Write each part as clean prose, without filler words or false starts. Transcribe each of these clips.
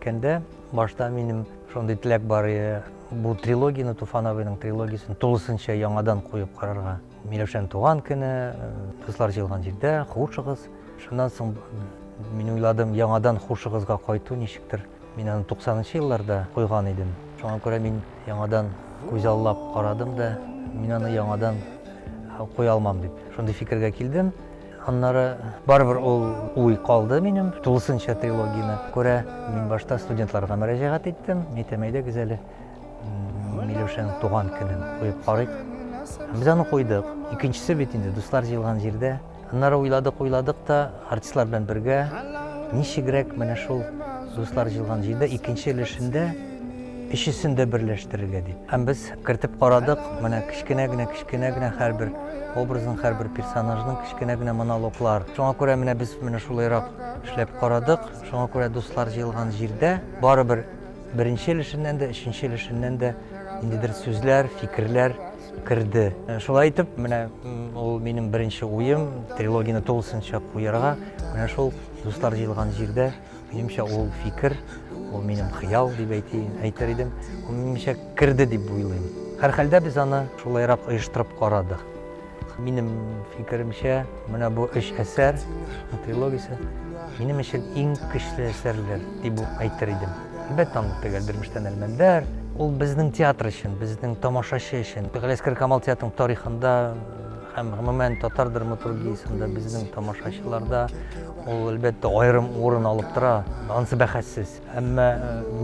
әйткәндә, башта минем шундый теләк бар иде, бу трилогияне, Туфан абыйның трилогиясен тулысынча яңадан куеп карарга. Миләүшәнең туган көне, дуслар җыелган җирдә, хушыгыз. Шуннан соң мин уйладым, яңадан хушыгызга кайту ничектер. Мин аны 90 нчы елларда куйган идем. Шуңа күрә мин яңадан күзаллап карадым да, мин аны яңадан куя алмам дип, шундый фикергә килдем. Аннары барыбер ул уй калды минем, тулысынча трилогияне күрә. Мин башта студентларга мөрәҗәгать иттем. Мин әйтәм, әйдәгез әле, Миләүшәнең туган көнен куеп карыйк. Без аны куйдык. Икенчесе бит инде дуслар җыелган җирдә. Аннары уйладык, уйладык та, артистлар белән бергә ничегрәк менә шул дуслар җыелган җирдә икенче өлешендә өчесен дә берләштерергә дип. Һәм без кертеп карадык, менә кечкенә генә, кечкенә генә һәрбер образның, һәрбер персонажның кечкенә генә монологлар. Шуңа күрә менә без менә шулайрак эшләп карадык. Шуңа күрә дуслар җыелган җирдә барыбер беренче өлешеннән дә, өченче өлешеннән дә ниндидер сүзләр, фикерләр керде. Шулай итеп, менә ул минем беренче уем, трилогияне тулысынча куярга, менә шул дуслар җыелган җирдә, минемчә, ул фикер, ул минем хыял дип әйтер идем, ул минемчә керде дип уйлыйм. Һәрхәлдә без аны шулайрак оештырып карадык. Минем фикеремчә, менә бу өч әсәр, трилогиясе, минем өчен иң көчле әсәрләр дип әйтер идем. Әлбәттә, анда төгәл Дөрмештән Әлмәндәр, ул безнең театр өчен, безнең тамашачы өчен. Галиәсгар Камал театрының тарихында һәм гомумән татар драматургиясендә безнең тамашачыларда ул әлбәттә аерым урын алып тора, анысы бәхәссез. Әмма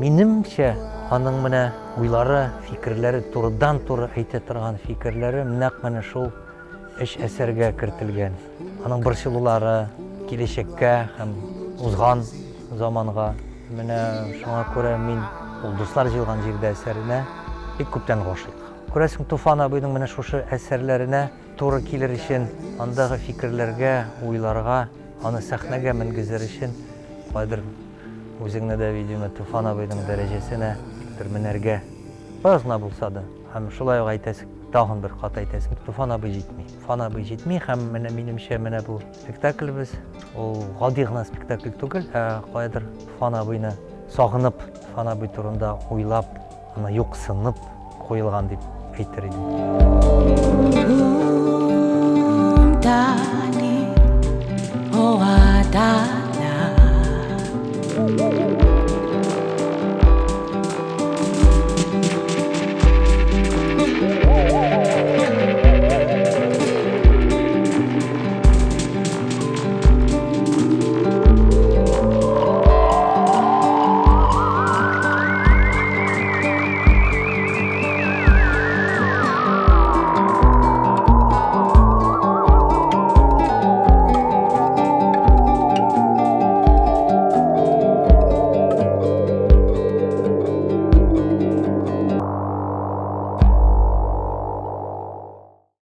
минемчә, аның менә уйлары, фикерләре, турыдан-туры әйтә торган фикерләре нәкъ менә шул өч әсәргә кертелгән. Аның борчылулары киләчәккә һәм узган заманга. Менә шуңа күрә мин ул Дуслар җыелган җирдә әсәренә бик күптән гашыйк. Күрәсең, Туфан абыйның менә шушы әсәрләренә туры килер өчен, андагы фикерләргә, уйларга, аны сәхнәгә менгезер өчен кайдыр Үзеңне дә, видимо, Туфан абыйның дәрәҗәсенә бер менәргә бераз гына булса да. Һәм шулай ук әйтәсең, тагын бер кат әйтәсең, Туфан абый җитми. Туфан абый җитми һәм менә минемчә менә бу спектаклебез ул гади гына спектакль түгел, ә каядыр Туфан абыйны сагынып, Туфан абый турында уйлап, аны юксынып куелган дип әйтер идем.